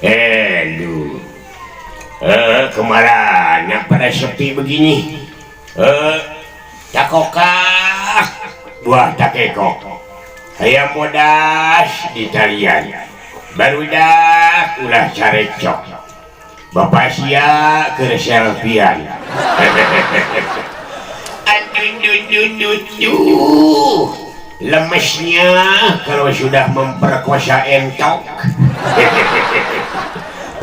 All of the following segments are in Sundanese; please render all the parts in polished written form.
Aduh. Kemana pada sepi begini? Takokah buah takekok. Hayam bodas di talian. Barudak ulah carecok. Bapak sia keur selfiean. Aduh, lemesnya kalau sudah memperkosa entok.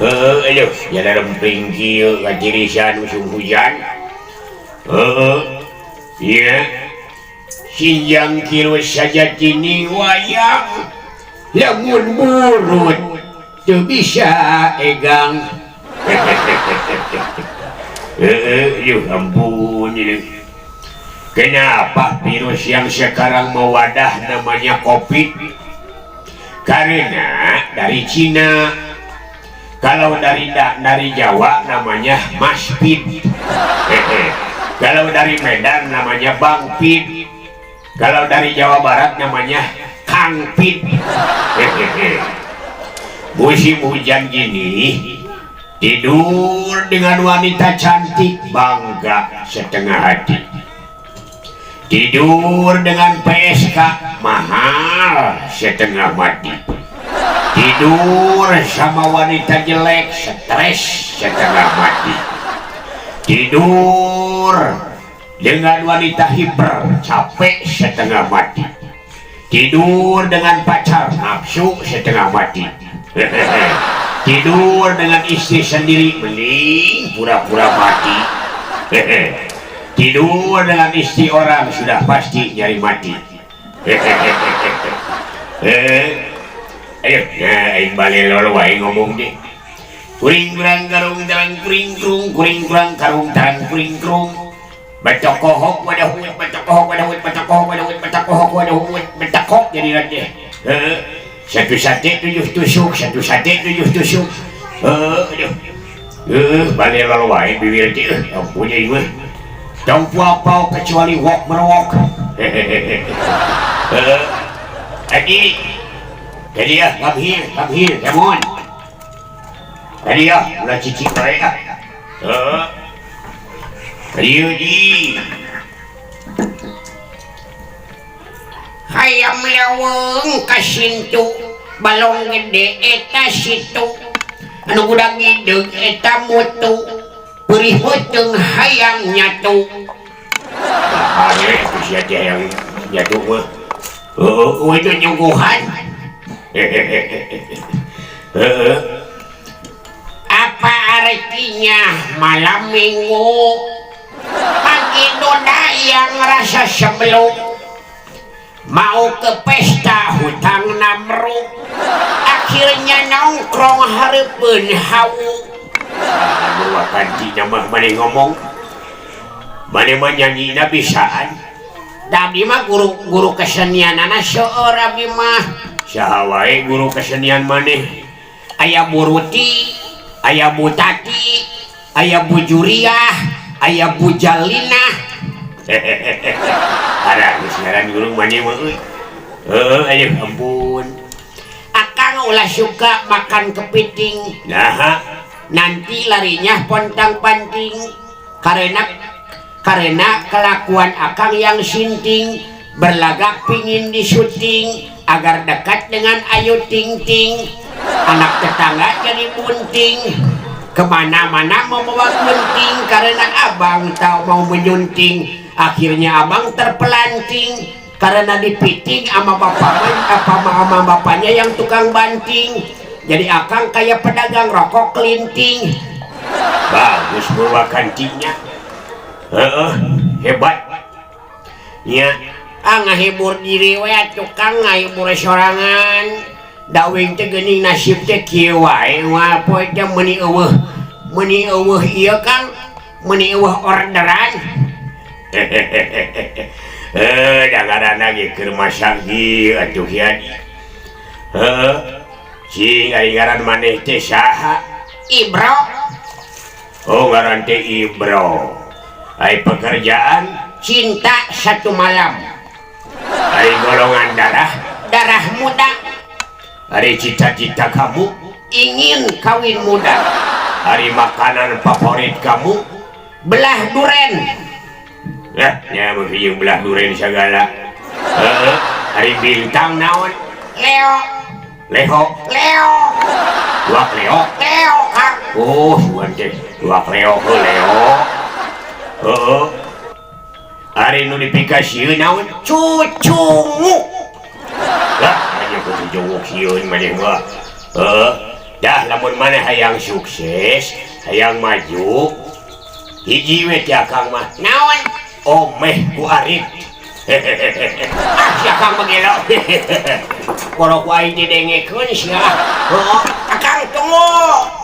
Aduh, ya remping kieu kacirisan musim hujan. Iya. Sinjang kieu saja tining wayang. Lamun burut teu bisa egang. Yuh, ampun ini. Kenapa virus yang sekarang mewadah namanya COVID? Karena dari Cina. Kalau dari Jawa namanya Mas Pit. Kalau dari Medan namanya Bang Pit. Kalau dari Jawa Barat namanya Kang Pit. Musim hujan gini, tidur dengan wanita cantik bangga setengah hati. Tidur dengan PSK mahal setengah mati. Tidur sama wanita jelek stres setengah mati. Tidur dengan wanita hiper capek setengah mati. Tidur dengan pacar nafsu setengah mati. Tidur dengan istri sendiri mending pura-pura mati. Tidur dengan istri orang sudah pasti nyari mati. Ayo, nah, aing balik lolo wae ngomong deh. Kuring kurang karung terang kuring krung, kuring kurang karung terang kuring krung. Batokohok wadah huut, batokohok wadah huut, batokohok wadah huut, batokohok wadah huut, betakok jadi lagi. Satu sate 7 tusuk, satu sate 7 tusuk. Aduh. Balik lolo wae bibir teh, ampun aing mah. Tong puapau kecuali wok merwok. Adi. Jadi ya, come here, come on. Tadi ya, ulah cicing bae ah. Tadi di. Hayam leuweung ka sintu, balong gede eta situ. Anu budak hideung eta mutu. Perih heuteung hayang nyatu. Bahaya itu sia teh hayang nyatu mah. Heeh, itu nyuguhan. Apa artinya malam minggu pagi duda yang rasa sebelum mau ke pesta hutang namru, akhirnya nongkrong hareupeun hawu. Aduh, mah maneh ngomong maneh mah nyanyina bisaan. Abdi mah guru kesenianana seueur abdi mah. Saha wae guru kesenian maneh? Aya Bu Ruti, aya Bu Tati, aya Bu Juriah, aya Bu Jalinah. Ada geus ngaran guru maneh mah euy. Heuh, ayo ampun. Akang ulah suka makan kepiting. Nah, nanti larinya pontang-panting karena kelakuan akang yang sinting, berlagak pingin disyuting agar dekat dengan Ayu Ting Ting. Anak tetangga jadi bunting, kemana-mana mau bawa gunting karena abang tahu mau menyunting. Akhirnya abang terpelanting karena dipiting sama bapak, apa sama bapaknya yang tukang banting. Jadi akang kayak pedagang rokok kelinting. Bagus bawa kantingnya. Hebat. Ya, ngahibur diri we tukang ngahibur sorangan. Dawing teh geuning nasib teh kieu wae moal poe teh meuni eueuh ieu Kang, meuni eueuh orderan. Da ngaranna ge keur masak ieu atuh kieu. Heeh. Cing ari ngaran maneh teh saha? Ibro. Oh, ngaran teh Ibro. Ai pekerjaan cinta satu malam. Ai golongan darah, darah muda. Ari cita-cita kamu ingin kawin muda. Ari makanan favorit kamu belah duren. Lah, nya mah jeung belah duren segala. Heeh, ari bintang naon? Leo. Leho. Leo. Dua Leo. Leo, Kang. Oh, suan teh. Dua Leo, heuh Leo. Heeh. Ari nu dipikasieun naon? Cucunguk. Lah, hanya kudu jongok sieun maneh mah. Heeh. Dah lamun maneh hayang sukses, hayang maju, hiji we ti Akang mah. Naon? Omeh ku arit. Ah, si Akang mah gelo. Koro ku aing didengekeun sia. Heeh, Akang tunggu.